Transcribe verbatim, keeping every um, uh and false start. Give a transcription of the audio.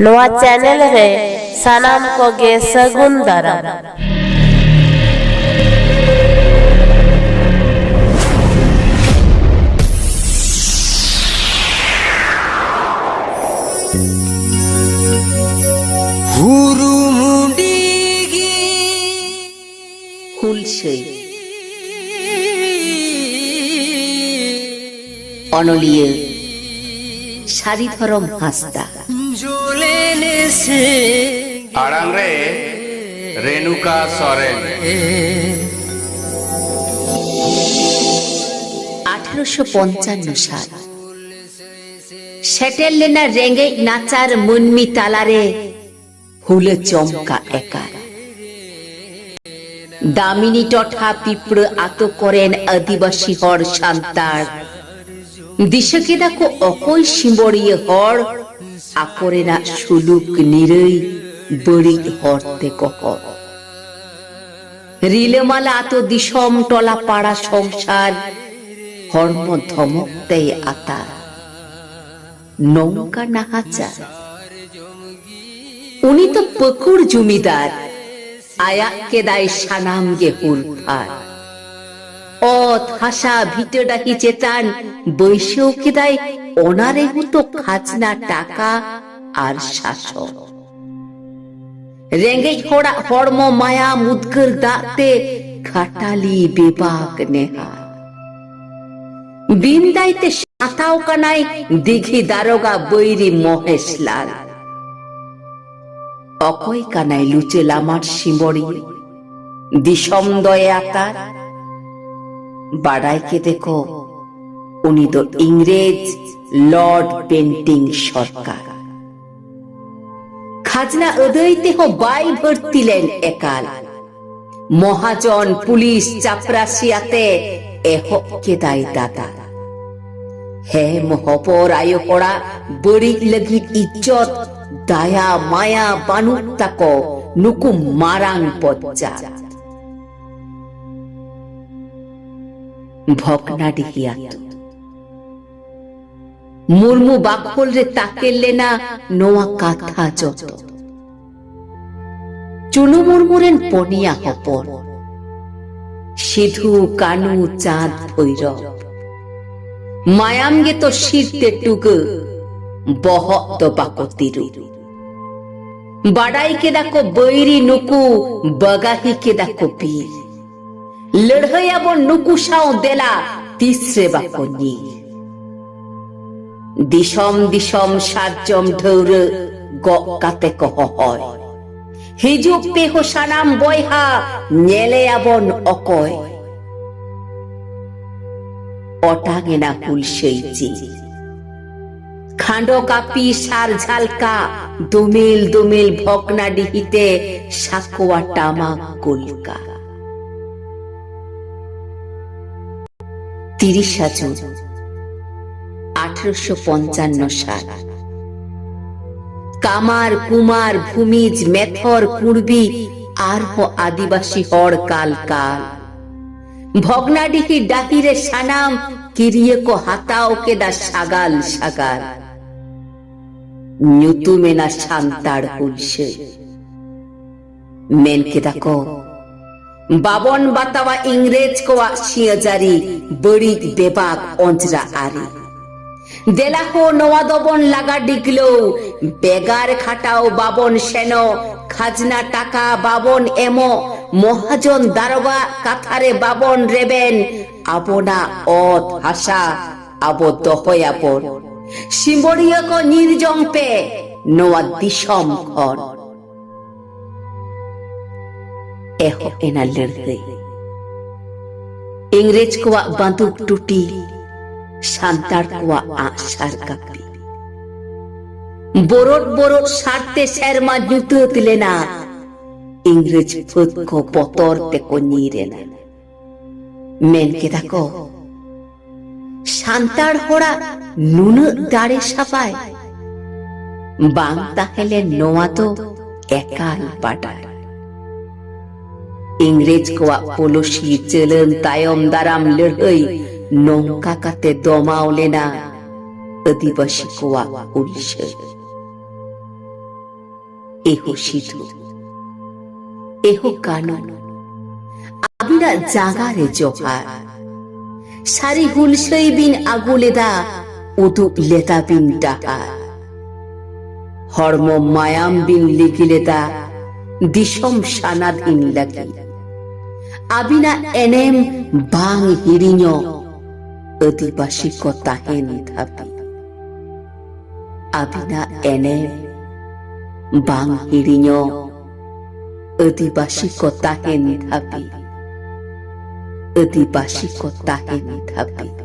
ᱱᱚᱣᱟ ᱪᱮᱱᱮᱞ ᱨᱮ ᱥᱟᱱᱟᱢ ᱠᱚᱜᱮ ᱥᱟᱹᱜᱩᱱ ᱫᱟᱨᱟᱢ᱾ ᱦᱩᱨᱩᱢᱩᱰᱤ ᱜᱮ ᱦᱩᱞᱥᱟᱹᱭ᱾ ᱚᱱᱚᱞᱤᱭᱟᱹ ᱥᱟᱹᱨᱤ ᱫᱷᱚᱨᱚᱢ ᱦᱟᱸᱥᱫᱟ᱾ ᱟᱲᱟᱝ ᱨᱮ ᱨᱮᱱᱩᱠᱟ ᱥᱚᱨᱮᱱ᱾ ᱟᱴᱷᱨᱚᱥᱚ ᱯᱚᱧᱪᱟᱱᱱᱚ ᱥᱟᱞ᱾ ᱥᱮᱴᱮᱨ ᱞᱮᱱᱟ ᱨᱮᱸᱜᱮᱡ ᱱᱟᱪᱟᱨ ᱢᱟᱹᱱᱢᱤ ᱛᱟᱞᱟᱨᱮ ᱦᱩᱞᱟᱹ ᱪᱚᱢᱠᱟ ᱮᱠᱟᱞ᱾ ᱫᱟᱢᱤᱱᱤ ᱴᱚᱴᱷᱟ ᱯᱤᱯᱲᱟᱹ ᱟᱛᱳ ᱠᱚᱨᱮᱱ ᱟᱹᱫᱤᱵᱟᱹᱥᱤ ᱦᱚᱲ ᱥᱟᱱᱛᱟᱲ ᱫᱤᱥᱟᱹ ᱠᱮᱫᱟ ᱠᱚ ᱚᱠᱚᱭ ᱥᱤᱢᱵᱚᱲᱤᱭᱟᱹ ᱦᱚᱲ ᱟᱠᱚᱨᱮᱱᱟᱜ ᱥᱩᱞᱩᱠ ᱱᱤᱨᱟᱹᱭ ᱵᱟᱹᱲᱤᱡ ᱦᱚᱨ ᱛᱮ ᱜᱚᱦᱚᱲ᱾ ᱨᱤᱞᱟᱹᱢᱟᱞᱟ ᱟᱛᱳ ᱫᱤᱥᱚᱢ ᱴᱚᱞᱟ ᱯᱟᱲᱟ ᱥᱚᱝᱥᱟᱨ ᱦᱚᱲᱢᱚ ᱫᱷᱚᱢᱚᱠ ᱛᱮᱭ ᱟᱛᱟᱨ᱾ ᱱᱚᱝᱠᱟ ᱱᱟᱦᱟᱪᱟᱨ᱾ ᱩᱱᱤ ᱫᱚ ᱯᱟᱹᱠᱩᱲ ᱡᱩᱢᱤᱫᱟᱨ, ᱟᱭᱟᱜ ᱠᱮᱫᱟᱭ ᱥᱟᱱᱟᱢ ᱜᱮ ᱦᱩᱞᱯᱷᱟᱲ᱾ ᱚᱛ ᱦᱟᱥᱟ ᱵᱷᱤᱴᱟᱹ ᱰᱟᱹᱦᱤ ᱪᱮᱛᱟᱱ ᱵᱟᱹᱭᱥᱟᱹᱣ ᱠᱮᱫᱟᱭ, ᱚᱱᱟ ᱨᱮᱦᱚᱸ ᱛᱚ ᱠᱷᱟᱡᱽᱱᱟ ᱴᱟᱠᱟ ᱟᱨ ᱥᱟᱥᱚᱱ᱾ ᱨᱮᱸᱜᱮᱡ ᱦᱚᱲᱟᱜ ᱦᱚᱲᱢᱚ ᱢᱟᱭᱟᱢ ᱩᱫᱽᱜᱟᱹᱨ ᱫᱟᱜ ᱛᱮ ᱠᱷᱟᱴᱟᱞᱤ ᱵᱮᱵᱟᱠ ᱱᱮᱦᱟᱨ᱾ ᱵᱤᱱ ᱫᱟᱭ ᱛᱮ ᱥᱟᱛᱟᱣ ᱠᱟᱱᱟᱭ ᱫᱤᱜᱷᱤ ᱫᱟᱨᱚᱜᱟ ᱵᱟᱹᱭᱨᱤ ᱢᱚᱦᱮᱥ ᱞᱟᱞ᱾ ᱚᱠᱚᱭ ᱠᱟᱱᱟᱭ ᱞᱩᱪᱟᱹ ᱞᱟᱢᱟᱴ ᱥᱤᱢᱵᱚᱲᱤᱭᱟᱹ? ᱫᱤᱥᱚᱢ ᱫᱚᱭ ᱟᱛᱟᱨ᱾ ᱵᱟᱰᱟᱭ ᱠᱮᱫᱮ ᱠᱚ, ᱩᱱᱤ ᱫᱚ ᱤᱝᱨᱮᱡᱽ ᱞᱚᱨᱰ ᱵᱮᱱᱴᱤᱝ ᱥᱚᱨᱠᱟᱨ᱾ ᱠᱷᱟᱡᱽᱱᱟ ᱟᱹᱫᱟᱹᱭ ᱛᱮᱦᱚᱸ ᱵᱟᱭ ᱵᱷᱟᱹᱨᱛᱤ ᱞᱮᱱ ᱮᱠᱟᱞ᱾ ᱢᱚᱦᱟᱡᱚᱱ ᱯᱩᱞᱤᱥ ᱪᱟᱯᱨᱟᱥᱤ ᱟᱛᱮ ᱮᱦᱚᱵ ᱠᱮᱫᱟᱭ ᱫᱟᱫᱟᱞ᱾ ᱦᱮᱢ ᱦᱚᱯᱚᱨ ᱟᱭᱳ ᱦᱚᱲᱟᱜ ᱵᱟᱹᱲᱤᱡ ᱞᱟᱹᱜᱤᱫ ᱤᱡᱽᱡᱚᱛ ᱫᱟᱭᱟ ᱢᱟᱭᱟ ᱵᱟᱹᱱᱩᱜ ᱛᱟᱠᱚ ᱱᱩᱠᱩ ᱢᱟᱨᱟᱝ ᱵᱚᱫᱽᱡᱟᱛ᱾ ᱵᱷᱚᱜᱽᱱᱟᱰᱤᱦᱤ ᱟᱹᱛᱩ᱾ ᱢᱩᱨᱢᱩ ᱵᱟᱠᱷᱳᱞ ᱨᱮ ᱛᱟᱠᱮᱨ ᱞᱮᱱᱟ ᱱᱚᱣᱟ ᱠᱟᱛᱷᱟ ᱡᱚᱛᱚ᱾ ᱪᱩᱱᱩ ᱢᱩᱨᱢᱩ ᱨᱮᱱ ᱯᱚᱱᱭᱟ ᱦᱚᱯᱚᱱ, ᱥᱤᱫᱷᱩ, ᱠᱟᱹᱱᱩ, ᱪᱟᱸᱫᱽ, ᱵᱷᱳᱭᱨᱚᱵ᱾ ᱢᱟᱭᱟᱢ ᱜᱮᱛᱚ ᱥᱤᱨ ᱛᱮ ᱴᱩᱜᱟᱹ, ᱵᱚᱦᱚᱜ ᱫᱚ ᱵᱟᱠᱚ ᱛᱤᱨᱩ᱾ ᱵᱟᱰᱟᱭ ᱠᱮᱫᱟ ᱠᱚ ᱵᱟᱹᱭᱨᱤ ᱱᱩᱠᱩ, ᱵᱟᱜᱟᱦᱤ ᱠᱮᱫᱟ ᱠᱚ ᱵᱤᱨ᱾ ᱞᱟᱹᱲᱦᱟᱹᱭᱟᱵᱚᱱ ᱱᱩᱠᱩ ᱥᱟᱶ ᱫᱮᱞᱟ, ᱛᱤᱥ ᱨᱮ ᱵᱟᱠᱚ ᱧᱤᱨ᱾ ᱫᱤᱥᱚᱢ ᱫᱤᱥᱚᱢ ᱥᱟᱨᱡᱚᱢ ᱰᱷᱟᱹᱣᱨᱟᱹᱜ ᱜᱚᱜ ᱠᱟᱛᱮ ᱠᱚ ᱦᱚᱦᱚᱭ, ᱦᱤᱡᱩᱜ ᱯᱮ ᱦᱳ ᱥᱟᱱᱟᱢ ᱵᱚᱭᱦᱟ, ᱧᱮᱞᱮᱭᱟᱵᱚᱱ ᱚᱠᱚᱭ᱾ ᱚᱴᱟᱝ ᱮᱱᱟ ᱦᱩᱞᱥᱟᱹᱭ ᱡᱤᱞ᱾ ᱠᱷᱟᱸᱰᱚ ᱠᱟᱹᱯᱤ ᱥᱟᱨ ᱡᱷᱟᱞᱠᱟ, ᱫᱩᱢᱤᱞ ᱫᱩᱢᱤᱞ ᱵᱷᱚᱜᱽᱱᱟᱰᱤᱦᱤ ᱛᱮ ᱥᱟᱠᱣᱟ ᱴᱟᱢᱟᱠ ᱜᱩᱞᱠᱟ᱾ ᱛᱤᱨᱤᱥᱟ ᱡᱩᱱ ᱟᱴᱷᱨᱚᱥᱚ ᱯᱚᱧᱪᱟᱱᱱᱚ ᱥᱟᱞ᱾ ᱠᱟᱢᱟᱨ, ᱠᱩᱢᱟᱨ, ᱵᱷᱩᱢᱤᱡᱽ, ᱢᱮᱛᱷᱚᱨ, ᱠᱩᱬᱵᱤ ᱟᱨᱦᱚᱸ ᱟᱹᱫᱤᱵᱟᱹᱥᱤ ᱦᱚᱲ ᱠᱟᱞ ᱠᱟᱞ᱾ ᱵᱷᱚᱜᱽᱱᱟᱰᱤᱦᱤ ᱰᱟᱹᱦᱤ ᱨᱮ ᱥᱟᱱᱟᱢ ᱠᱤᱨᱤᱭᱟᱹ ᱠᱚ ᱦᱟᱛᱟᱣ ᱠᱮᱫᱟ ᱥᱟᱜᱟᱞ ᱥᱟᱜᱟᱞ᱾ ᱧᱩᱛᱩᱢ ᱮᱱᱟ ᱥᱟᱱᱛᱟᱲ ᱦᱩᱞᱥᱟᱹᱭ᱾ ᱢᱮᱱ ᱠᱮᱫᱟ ᱠᱚ, ᱵᱟᱵᱚᱱ ᱵᱟᱛᱟᱣᱟ ᱤᱝᱨᱮᱡᱽ ᱠᱚᱣᱟᱜ ᱥᱤᱭᱟᱹᱡᱟᱹᱨᱤ, ᱵᱟᱹᱲᱤᱡ ᱵᱮᱵᱟᱠ ᱚᱸᱡᱽᱨᱟ ᱟᱹᱨᱤ᱾ ᱫᱮᱞᱟ ᱦᱳ ᱱᱚᱣᱟ ᱫᱚᱵᱚᱱ ᱞᱟᱜᱟ ᱰᱤᱜᱽᱞᱟᱹᱣ, ᱵᱮᱜᱟᱨ ᱠᱷᱟᱴᱟᱣ ᱵᱟᱵᱚᱱ ᱥᱮᱱᱚᱜ, ᱠᱷᱟᱡᱽᱱᱟ ᱴᱟᱠᱟ ᱵᱟᱵᱚᱱ ᱮᱢᱚᱜ, ᱢᱚᱦᱟᱡᱚᱱ ᱫᱟᱨᱚᱜᱟ ᱠᱟᱛᱷᱟ ᱨᱮ ᱵᱟᱵᱚᱱ ᱨᱮᱵᱮᱱ, ᱟᱵᱚᱱᱟᱜ ᱚᱛ ᱦᱟᱥᱟ ᱟᱵᱚ ᱫᱚᱦᱚᱭᱟᱵᱚᱱ᱾ ᱥᱤᱢᱵᱚᱲᱤᱭᱟᱹ ᱠᱚ ᱧᱤᱨ ᱡᱚᱝ ᱯᱮ ᱱᱚᱣᱟ ᱫᱤᱥᱚᱢ ᱠᱷᱚᱱ᱾ ᱮᱦᱚᱵ ᱮᱱᱟ ᱞᱟᱹᱲᱦᱟᱹᱭ᱾ ᱤᱝᱨᱮᱡᱽ ᱠᱚᱣᱟᱜ ᱵᱟᱱᱫᱩᱠ ᱴᱩᱴᱤ, ᱥᱟᱱᱛᱟᱲ ᱠᱚᱣᱟᱜ ᱟᱸᱜ ᱥᱟᱨ ᱠᱟᱹᱯᱤ᱾ ᱵᱚᱨᱚᱰ ᱵᱚᱨᱚᱰ ᱥᱟᱨᱛᱮ ᱥᱮᱨᱢᱟ ᱧᱩᱛᱟᱹᱛ ᱞᱮᱱᱟ᱾ ᱤᱝᱨᱮᱡᱽ ᱯᱷᱟᱹᱫ ᱠᱚ ᱵᱚᱛᱚᱨ ᱛᱮᱠᱚ ᱧᱤᱨ ᱮᱱᱟ᱾ ᱢᱮᱱ ᱠᱮᱫᱟ ᱠᱚ, ᱥᱟᱱᱛᱟᱲ ᱦᱚᱲᱟᱜ ᱱᱩᱱᱟᱹᱜ ᱫᱟᱲᱮ ᱥᱟᱯᱟᱭ ᱵᱟᱝ ᱛᱟᱦᱮᱸ ᱞᱮᱱ ᱱᱚᱣᱟ ᱫᱚ ᱮᱠᱟᱞ ᱵᱟᱰᱟᱭ᱾ ᱤᱝᱨᱮᱡᱽ ᱠᱚᱣᱟᱜ ᱯᱚᱞᱚᱥᱤ ᱪᱟᱹᱞᱟᱱ ᱛᱟᱭᱚᱢ ᱫᱟᱨᱟᱢ ᱞᱟᱹᱲᱦᱟᱹᱭ ᱱᱚᱝᱠᱟ ᱠᱟᱛᱮ ᱫᱚᱢᱟᱣ ᱞᱮᱱᱟ᱾ ᱟᱹᱫᱤᱵᱟᱹᱥᱤ ᱠᱚᱣᱟᱜ ᱦᱩᱞᱥᱟᱹᱭ᱾ ᱮᱦᱳ ᱥᱤᱫᱷᱩ, ᱮᱦᱳ ᱠᱟᱹᱱᱩ, ᱟᱹᱵᱤᱱᱟᱜ ᱡᱟᱸᱜᱟ ᱨᱮ ᱡᱚᱦᱟᱨ᱾ ᱥᱟᱹᱨᱤ ᱦᱩᱞᱥᱟᱹᱭ ᱵᱤᱱ ᱟᱹᱜᱩ ᱞᱮᱫᱟ, ᱩᱫᱩᱜ ᱞᱮᱫᱟ ᱵᱤᱱ ᱰᱟᱦᱟᱨ᱾ ᱦᱚᱲᱢᱚ ᱢᱟᱭᱟᱢ ᱵᱤᱱ ᱞᱤᱸᱜᱤ ᱞᱮᱫᱟ, ᱫᱤᱥᱚᱢ ᱥᱟᱱᱟᱫᱷᱤᱱ ᱞᱟᱹᱜᱤᱫ᱾ ᱟᱹᱵᱤᱱᱟᱜ ᱮᱱᱮᱢ ᱵᱟᱝ ᱦᱤᱲᱤᱧᱚᱜ, ᱟᱹᱫᱤᱵᱟᱹᱥᱤ ᱠᱚ ᱛᱟᱦᱮᱱ ᱫᱷᱟᱹᱵᱤᱡ᱾ ᱟᱹᱵᱤᱱᱟᱜ ᱮᱱᱮᱢ ᱵᱟᱝ ᱦᱤᱲᱤᱧᱚᱜ, ᱟᱹᱫᱤᱵᱟᱹᱥᱤ ᱠᱚ ᱛᱟᱦᱮᱱ ᱫᱷᱟᱹᱵᱤᱡ᱾ ᱟᱹᱫᱤᱵᱟᱹᱥᱤ ᱠᱚ ᱛᱟᱦᱮᱱ ᱫᱷᱟᱹᱵᱤᱡ᱾